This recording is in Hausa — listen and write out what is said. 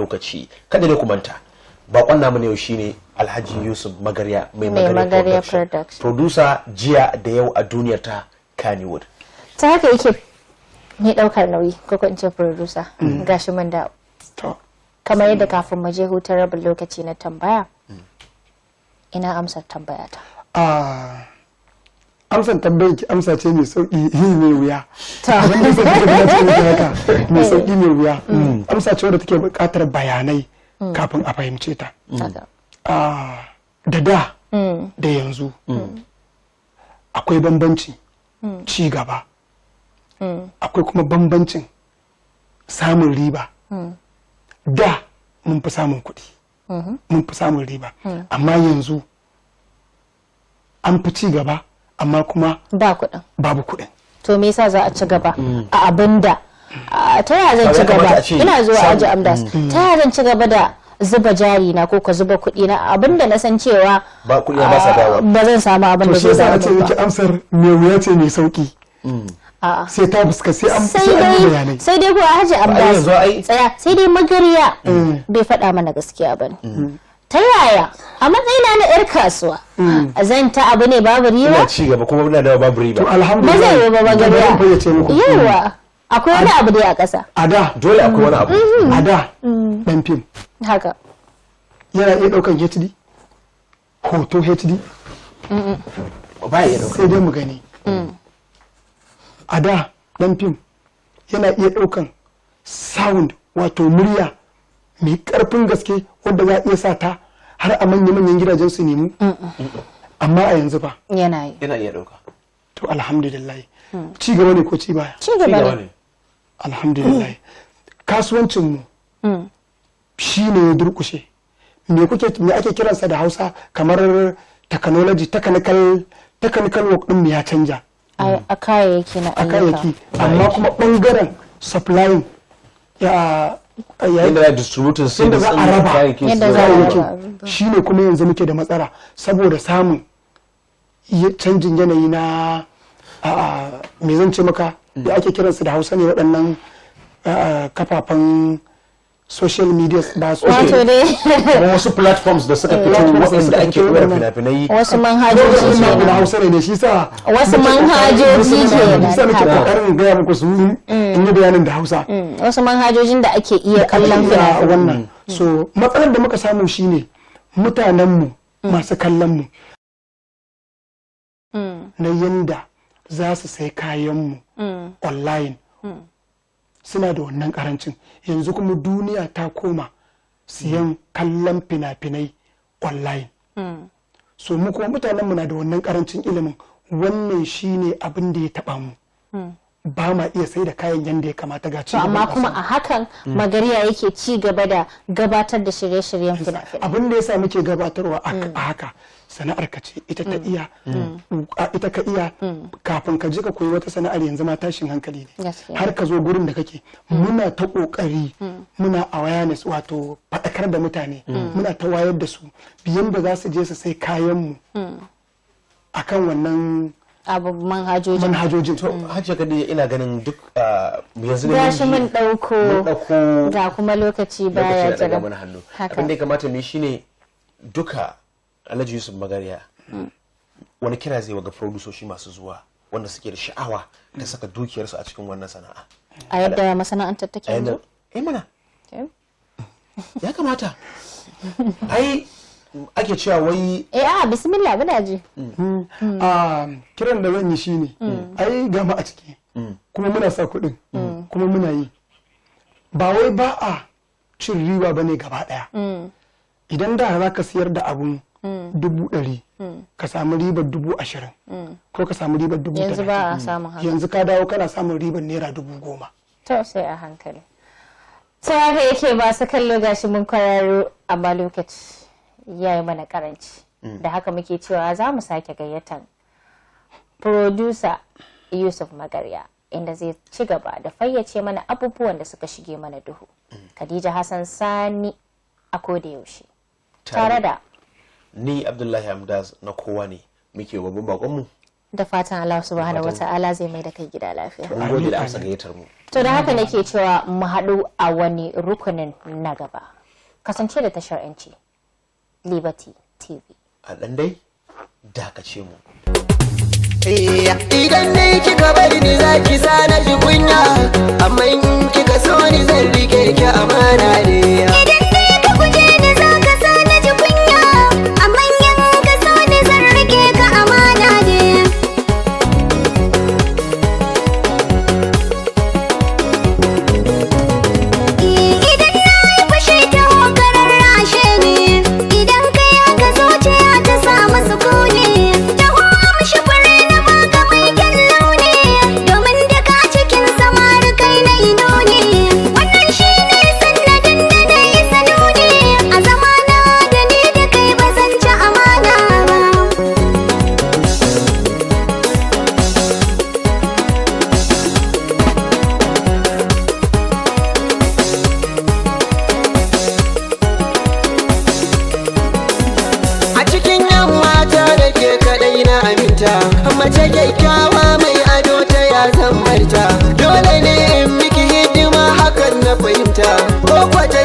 Lokaci kada ne ku manta, bakon namu ne yau shine Alhaji Yusuf Magarya mai Mai Magarya Magarya Production. Production. Producer jiya da yau a duniyar ta Kannywood. Ta haka yake mai daukar nauyi, ko in ce producer, gashi mun da To, kamar yadda kafin mu je hutun rabin lokaci na tambaya, ina amsar tambaya ta? A amsan tambayar ki, amsa ce mai sauki mai wuya. Ta. Abin da yasa kika ga na ce miki haka, mai sauki mai wuya, amsa ce wadda take buƙatar bayanai kafin a fahimce ta. Haka. Da da yanzu akwai bambanci ci gaba, akwai kuma bambancin samun riba. Da mun fi samun kuɗi, mun fi samun riba, amma yanzu an fi ci gaba, amma kuma ba kuɗin. Babu kuɗin. To, me yasa za a ci gaba a abinda ta yaya zan ci Ya kamata gaba a ce ina zuwa aji amdas, ta yaya zan ci gaba da zuba jari na ko ka zuba kuɗi na abinda na san cewa Ba kuɗi na ba sa dawowa. Ba zan samu abin To, da shi zai yasa na dawo ce min miki ba? Amsar mai wuya ce mai sauki. A'a. Sai ta fuska, sai an Sai sai an yi dai bayanai. Sai dai ko Haji Abbas, yanzu ai- tsaya, sai dai Magarya bai faɗa mana gaskiya ba ne. Ta yaya a matsayina na yar kasuwa zan ta abu ne babu riba? Ina ci gaba kuma muna da babu riba. To, Ba alhamdulillah. zai yi ba, Bari in fayyace Magarya. muku. Yawa, akwai wani abu dai a ƙasa. A da Dole akwai wani abu. A da dan fim yana iya daukan HD, hoto HD. Ba ya dauka. Sai dai mu gani. A da dan fim yana iya daukan sound, wato murya mai karfin gaske wanda za a iya sa ta har a manya-manyan gidajen su nemu, amma a yanzu ba. Yana yi. Yana iya dauka. To, alhamdulillah. Ci gaba ne ko ci baya? Ci Ci gaba gaba ne. ne. Alhamdulillah, kasuwancinmu shi ne ya durkushe. Me kuke, me ake kiransa da Hausa, kamar technology, technical work din mu ya canja. A kayayyaki na a ayyuka. Kayayyaki, amma kuma bangaren supplying ya Yadda za a distributing sai Yadda za a raba. kayayyakin su Yadda za a raba. Kayayyakin shi ne kuma yanzu muke da matsala saboda samun canjin yanayi na me zan ce maka, da ake kiransu da Hausa ne waɗannan kafafen social media ba su Wato dai Kamar wasu platforms da suka fito Platforms da waɗanda suka ake fito ɗora waɗannan. fina-finai. Wasu manhajoji na kenan. Hausa ne, shi sa Wasu manhajoji kenan. shi sa nake Haka. kokarin in gaya muku su, in yi bayanin da Hausa. Wasu manhajojin da ake iya kallon Ake iya fina-finai. Wannan so matsalar da muka samu shine mutanenmu masu kallon mu na yanda za su sai kayanmu online suna da wannan karancin. Yanzu kuma duniya ta koma siyan kallon fina-finai online, so mu kuma mutanenmu na da wannan karancin ilimin. Wannan shine abin da ya taba mu, ba ma iya sai da kayan yanda ya kamata ga ci To, amma gaban kuma ƙasa. a hakan Magarya yake ci gaba da gabatar da shirye-shiryen fina-finai. Abin da ya sa muke gabatarwa a haka, sana'ar ka ce ita ta iya ita ka iya. Kafin ka je ka koyi wata sana'ar yanzu ma tashin hankali ne har ka zo gurin da kake. Muna ta kokari, muna awareness, wato faɗakar da mutane, muna ta wayar da su biyan da za su je su sai kayan mu akan wannan Abu manhajojin. Manhajojin. To, Hajiya Khadija, ina ganin duk yanzu ne Gashi mun ɗauko mun ɗauko ga kuma lokaci baya lokaci na ɗaga jira. mana hannu. Abin da ya kamata mu yi shine duka, Alhaji Yusuf Magarya, wani kira zai ga produsoshi masu zuwa wanda suke da sha'awa ta saka dukiyarsu a cikin wannan sana'a? A yadda masana'antar take A yadda yanzu? Eh mana. Okay. Ya kamata ai ake cewa wai Eh, a bismillah, muna ji. A kiran da zan yi shine, ai gama a ciki kuma muna sa kuɗin kuma muna yi, ba wai ba a cin riba ba ne gaba ɗaya. Idan da za ka siyar da abun 100,000, ka samu ribar 20,000 ko ka samu ribar dubu Yanzu ba a talatin. samun haka. Yanzu ka dawo kana samun ribar naira 10,000. To, sai a hankali. Sai haka yake, masu kallo, gashi mun kwararo, amma lokaci ya yi mana karanci. Da haka muke cewa za mu sake gayyatan producer Yusuf Magarya, inda zai ci gaba da fayyace mana abubuwan da suka shige mana duhu. Khadija Hassan Sani a koda yaushe. Tare da ni Abdullahi Hamdaz na kowa ne muke babban bakonmu Da fatan Allah subhanahu wa ta'ala zai mai da kai gida lafiya. Mun gode da amsa gayyatar mu. To da haka nake cewa mu haɗu a wani rukunin na gaba. Kasance da tashar 'Yanci Liberty TV. A ɗan dai dakace mu. Idan dai kika bar ni, za ki sa na ji kunya, amma in kika so ni, zan rike ki, amana ne. Idan dai ka guje ni, za ka sa na ji kunya, amma in ka so ni, zan rike ka, amana ne. Idan na yi fushi, ta hokarar rashe ne. Idan ka yaka zuciya ta samu sukuni. Taho, amshi fure na baka mai kyan launi, domin duka cikin samari kai na yi nuni. Wannan shi ne sannadin da na yi sanuni. A zamana da ni da kai, ba zan ci amana ba. A cikin yan mata da ke kadai na aminta, mace kyakkyawa mai ado, ta ya zan barta? Dole ne in miki hidima, hakan na fahimta. Ko kwata